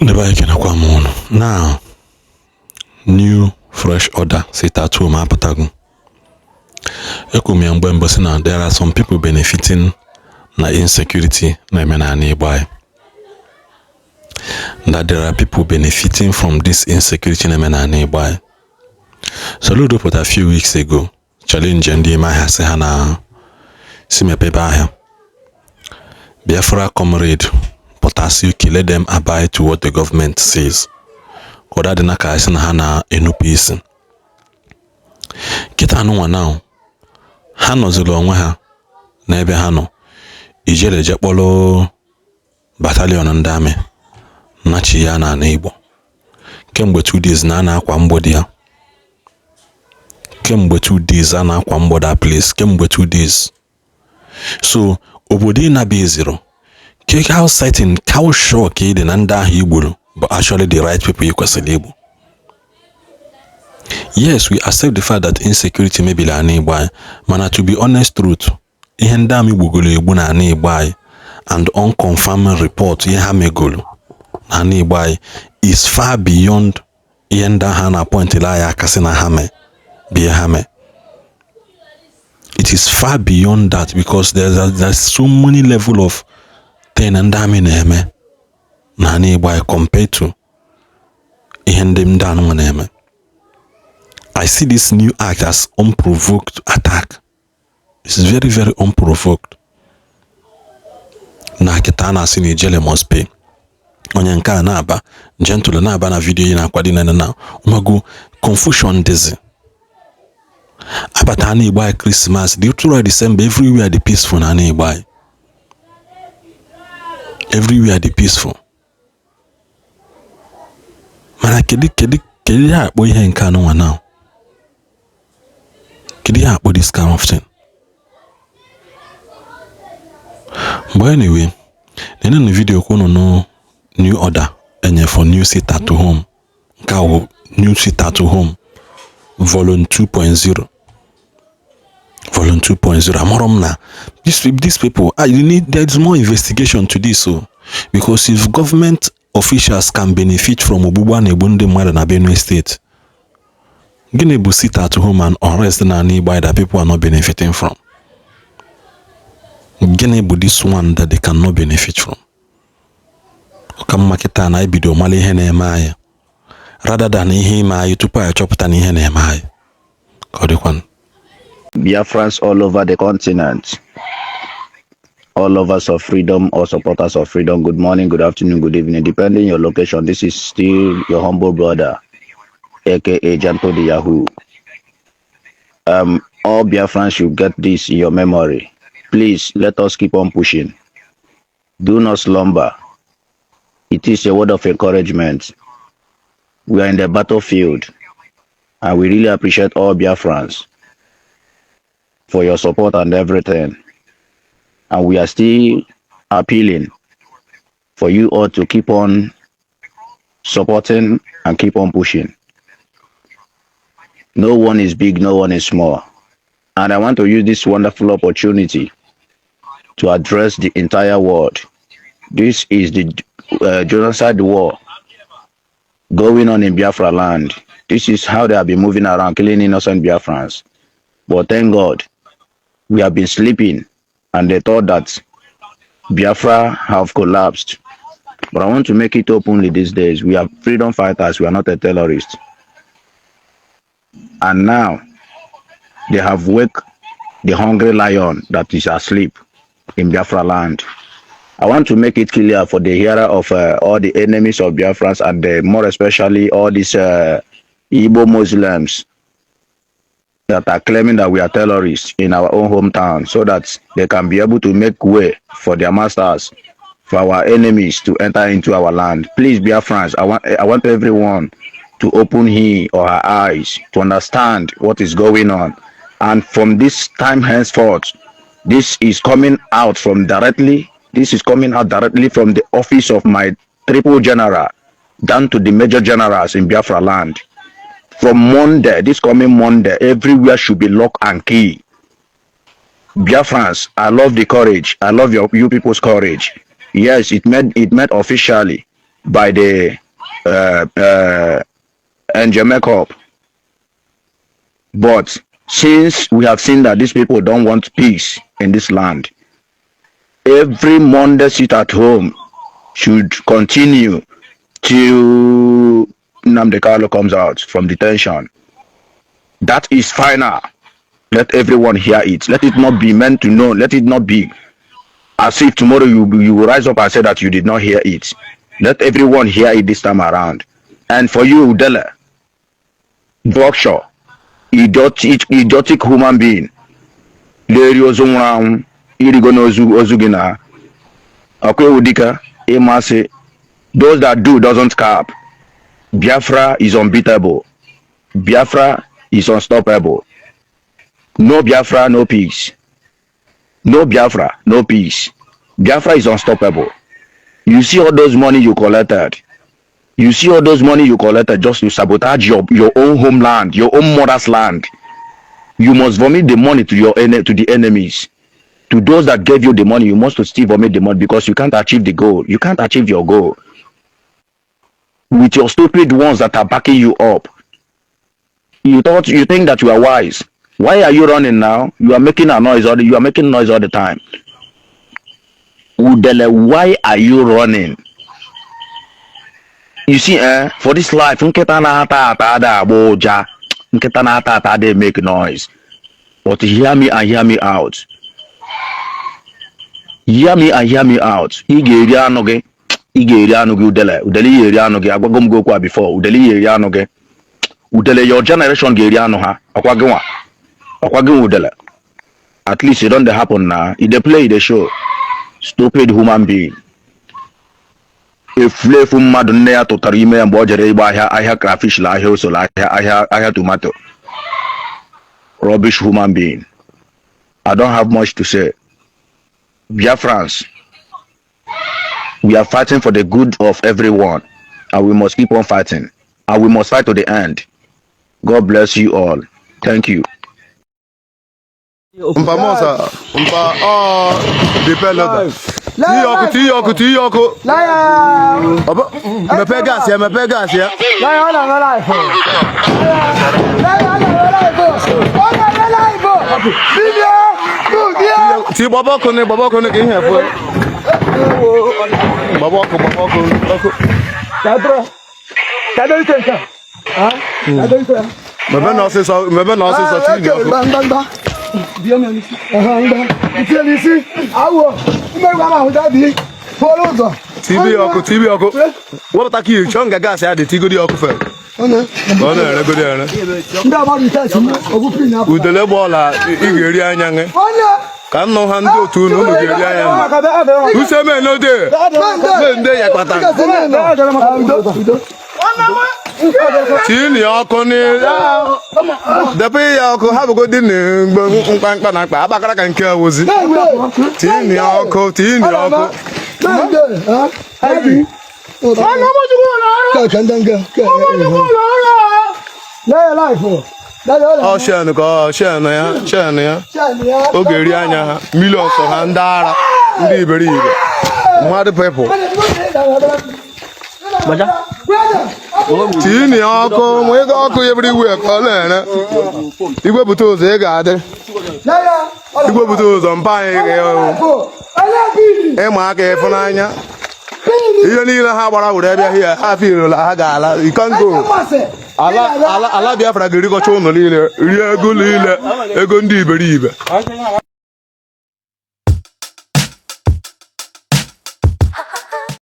Ndị be anyị, ekenekwa m ụnụ. Now, new fresh order sit at home apụtago. Ekwu m ya mgbe mbụ sị na there are some people benefiting na insecurity na-eme n'ala Igbo anyị, that there are people benefiting from this insecurity na-eme n'ala Igbo anyị. Soludo pụta few weeks ago challenge ndị ime ahịa, sị ha na si mepebe ahịa. Biafra comrade pụtasị, okay, let them abide to what the government says, ka ọ dị na ka sị na ha na-enupụ isi. Kịta anụnwa now, ha nọziri onwe ha n'ebe ha nọ ijere je kpọrọ battalion ndị army nachi ya n'ala Igbo. Kemgbe 2 days na a na-akwa mgbọ ya, kemgbe 2 days a na-akwa mgbọ that place, kemgbe 2 days. So obodo ịnaba eziro ke, how certain, how sure ka ị dị na ndị ahụ igburu bụ actually the right people ị kwesịrị igbu? Yes, we accept the fact that insecurity mebiri ala Igbo anyị, mana to be honest truth, ihe ndị army gbugoro egbu n'ala Igbo anyị and unconfirmed report ihe ha megoro n'ala Igbo anyị is far beyond ihe ndị ahụ a na-apọịntịrị anyị aka sị na ha mee bụ ihe ha mee. It is far beyond that because there's so many level of thing ndị army na-eme n'ala Igbo anyị compared to ihe ndị anụnwa na-eme. I see this new act as unprovoked attack. It's very, very unprovoked. Na kịta a na-asị na ijele must pay. Onye nke a na-aba gentle na-aba na video yi na-akwado na ụmago confusion dịzi. Abata na Igbo anyị Christmas dị throughout December, everywhere dị peaceful na Igbo anyị. Everywhere dị peaceful. Mana kedu ihe akpọ ihe nke anụnwa now? Kedu ihe akpọ this kind of thing? But anyway, nenenu video ka unu nụ new order enye for new sit at home. Nke a wụ new sit at home volume 2.0, volume 2.0. Amarọ m na these people, ah, you need, there is more investigation to this o, because if government officials can benefit from ogbugbu a na-egbu ndị mmadụ na Benue State, gịnị bụ sit at home and unrest na ala Igbo that people are not benefiting from? Gịnị bụ this one that they cannot benefit from? Ọ ka mma kịta na ebido mara ihe na-eme anyị rather than ihe ime anyị tupu anyị chọpụta na ihe na-eme anyị. Ka ọ dịkwanụ. Biafrans all over the continent, all lovers of freedom or supporters of freedom, good morning, good afternoon, good evening, depending your location. This is still your humble brother, aka Gentle the Yahoo. All Biafrans should get this in your memory. Please let us keep on pushing. Do not slumber. It is a word of encouragement. We are in the battlefield, and we really appreciate all Biafrans for your support and everything. And we are still appealing for you all to keep on supporting and keep on pushing. No one is big, no one is small. And I want to use this wonderful opportunity to address the entire world. This is the genocide war going on in Biafra land. This is how they have been moving around, killing innocent Biafrans. But thank God, we have been sleeping and they thought that Biafra have collapsed. But I want to make it openly these days. We are freedom fighters. We are not a terrorist. And now they have wake the hungry lion that is asleep in Biafra land. I want to make it clear for the hearer of all the enemies of Biafrans and more especially all these Igbo Muslims that are claiming that we are terrorists in our own hometown, so that they can be able to make way for their masters, for our enemies to enter into our land. Please, Biafrans, I want everyone to open he or her eyes to understand what is going on. And from this time henceforth, this is coming out from directly, this is coming out directly from the office of my triple general down to the major generals in Biafra land. From Monday, this coming Monday, everywhere should be lock and key. Biafrans, I love the courage. I love you people's courage. Yes, it made officially by the Angel Makeup. But since we have seen that these people don't want peace in this land, every Monday sit at home should continue till Nnamdi Kanu comes out from detention. That is final. Let everyone hear it. Let it not be meant to know. Let it not be as if tomorrow you will rise up and say that you did not hear it. Let everyone hear it this time around. And for you, Udele, vulture, idiotic human being, leri ozu nwụrụ anwụ, irigo n'ozu ozu gị na ọkwa ewu dịka ịmasị. Those that do doesn't cap. Biafra is unbeatable. Biafra is unstoppable. No Biafra, no peace. No Biafra, no peace. Biafra is unstoppable. You see all those money you collected. You see all those money you collected just to sabotage your own homeland, your own mother's land. You must vomit the money to the enemies. To those that gave you the money, you must still vomit the money because you can't achieve the goal. You can't achieve your goal. With your stupid ones that are backing you up. You think that you are wise. Why are you running now? You are making noise all the time. Udele, why are you running? You see, for this life, nkịta na-ata ata ada agba ụja. Nkịta na-ata ata ada make noise. But hear me and hear me out. Hear me and hear me out. Ị ga-eri anụ gị. Ị ga-eri anụ gị, Udele. Udele, ị ga-eri anụ gị. Agwago m gị okwu a before. Udele, ị ga-eri anụ gị. Udele, your generation ga-eri anụ ha. Ọkwa gị nwa. Ọkwa gị nwa, Udele. At least it don dey happen na. E dey play, e dey show. Stupid human being. Efulefu mmadụ nne ya tụtara ime ya mgbe ọ jere ịgba ahịa, ahịa crayfish la ahịa ose la ahịa tomato. Rubbish human being. I don't have much to say. Biafrans, we are fighting for the good of everyone, and we must keep on fighting, and we must fight to the end. God bless you all. Thank you. Mpa Musa, mpa ọ dipelota. Tinye ọkụ, tinye ọkụ, tinye ọkụ. Mepee gas ya, mepee gas ya. Láyé ọ̀nà ọ̀nà láìpẹ́. Láyé ọ̀nà ọ̀nà láìpẹ́. Ọ̀nà ọ̀nà láìpẹ́. Bíbí bíbí. Ti gbaba ọkụ ni, gbaba ọkụ ni ka ihe efu. Gbaba ọkụ, gbaba ọkụ, ọkụ. Kàdúrà. Kàdúrà ìtẹ̀ nǹkan. Kàdúrà ìtẹ̀. Mepee na ọsịsọ, mepee na ọsịsọ, tinye ọkụ. Gbangba gbangba. Gbangba. Ìtẹ̀ n'isi. Awọ. Mmeri ahụ jáde. Fọlọ́ ụzọ. Tibe ya ọkụ, tibe ya ọkụ. Wepụta ka ihe chọọ nga gas ya dị, tigodi ọkụ fe. Ka ọ na-eregodi ere. Ndị agbara ite esi ogwu pin apụ. Udele gbọọla, ị ga-eri anya gị. Onye. Ka nnụ ha ndị otu unu, unu ga-eri anya m. Useme n'ode. Mende ya kpata. Udo. Tinye ya ọkụ ni debe ya ọkụ ha bụgodi na mgbe mkpamkpa na akpa agbakara ka nke awụzi. Tinye ya ọkụ, tinye ya ọkụ. Mende. Ọ shen ka ọ shen ya, shen ya. Oge eri anya ha millions ha, ndị ara, ndị iberibe mmadụ people. Tinye ya ọkụ ma ego ọkụ everywhere ka ọ na-ere. Igwepụta ụzọ, ị ga-adị igwepụta ụzọ mpa anyị ga-ewu ịma aka ịfụnanya ihe niile ha gbara were bịa hie ha firola ha ga-ala ikongo ala ala ala. Biafra ga-erikọcha ụnụ niile, rie ego niile, ego ndị iberibe.